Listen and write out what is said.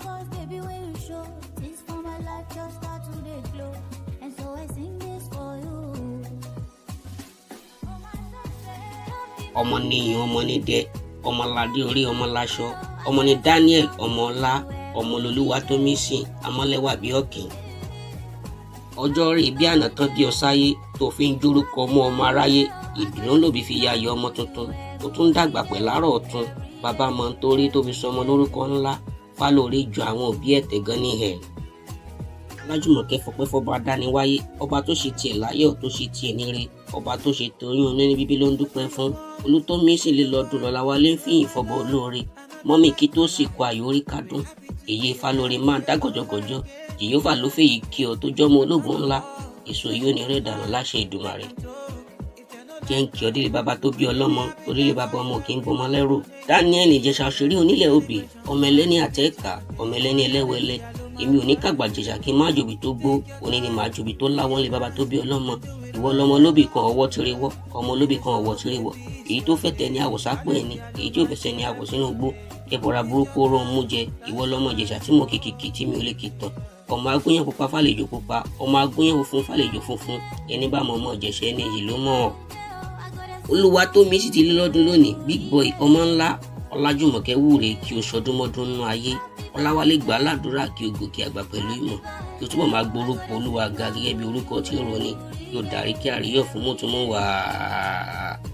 Cause baby, when you show, things for my life just start to dey glow. And so I sing this for you. Ọmọ níyìn, ọmọ nídẹ, ọmọládé orí, ọmọ láṣọ, ọmọ ní Daniel, ọmọ ọlá, ọmọ lolúwa tó mí sìn amọ́lẹ́wà bí ọ̀kìn. Ọjọ́ rí bí àná tán bí ọsáyé tó fi ń jórúkọ mọ́ ọmọ aráyé. Ìdùnnú lòbí fi yayọ̀ ọmọ tuntun tó tún dàgbà pẹ̀láàrọ̀ ọ̀tún. Bàbá mọ̀ ń torí tó fi sọmọ lórúkọ ńlá Fálórí ju àwọn òbí ẹ̀ tẹ̀gán ní ẹ̀. Ọlájùmọ̀kẹ́ fọpẹ́ fọba dániwáyé, ọba tó ṣe tiẹ̀ láyọ̀, tó ṣe tiẹ̀ níre, ọba tó ṣe toyún oníní bíbí ló ń dúpẹ́ fún. Olùtọ́mísì lè lọ́dún lọ́láwálé ń fìyìn fọbọ olóore. Mọ́mì kí tó sì kọ àyò orí kádùn èyí Fálórí máa dá gọ̀jọ̀gọ̀jọ̀. Jèhófà ló fèyí kí ọ tó jọmọ ológun ńlá. Èso yìí ò ní rẹ̀ dànù láṣẹ Ìdùmarè. Jẹ́ ń kí ọ délé bàbá tó bí ọlọ́mọ, orílẹ̀ bàbá ọmọ kì í bọmọ lẹ́rù. Daniel Ìjẹ̀ṣà òṣèré onílẹ̀ òbí, ọmọ ẹlẹ́ni àtẹ́ẹ̀ká, ọmọ ẹlẹ́ni ẹlẹ́wẹ̀lẹ́. Èmi ò ní kàgbà jẹ̀ṣà kí n má jòbí tó gbó, òní ni màá jòbí tó láwọn lé bàbá tó bí ọlọ́mọ. Ìwọ lọmọ lóbì kan ọwọ́ tiri wọ́, ọmọ lóbì kan ọwọ́ tiri wọ́. Èyí tó fẹ̀tẹ̀ ni àwọ̀ sápò ẹni, èyí tí ò fẹsẹ̀ ni àwọ̀ sínú igbó. Ẹbọra burúkú ró ń mú jẹ. Ìwọ lọmọ Ìjẹ̀ṣà tí mo kìkìkì tí mi ò lè kì tán. Ọmọ agúnyán pupa fàlejò pupa, ọmọ agúnyán funfun fàlejò funfun. Ẹni bá mọ ọmọ Ìjẹ̀ṣà ẹni yìí ló mọ̀ ọ́. Olúwa tó mi sì ti lé lọ́dún lónìí, big boy ọmọ ńlá. Ọlájùmọ̀kẹ́ wúre kí o ṣọdúnmọ́dún nínú ayé. Ọláwálé gbà á ládùúrà kí o gòkè àgbà pẹ̀lú ìmọ̀, kí o túbọ̀ máa gborúkọ Olúwa ga gẹ́gẹ́ bí orúkọ tí ó roni, kí o darí kí àríyọ̀ fún mọ̀túnmọ́ wàá.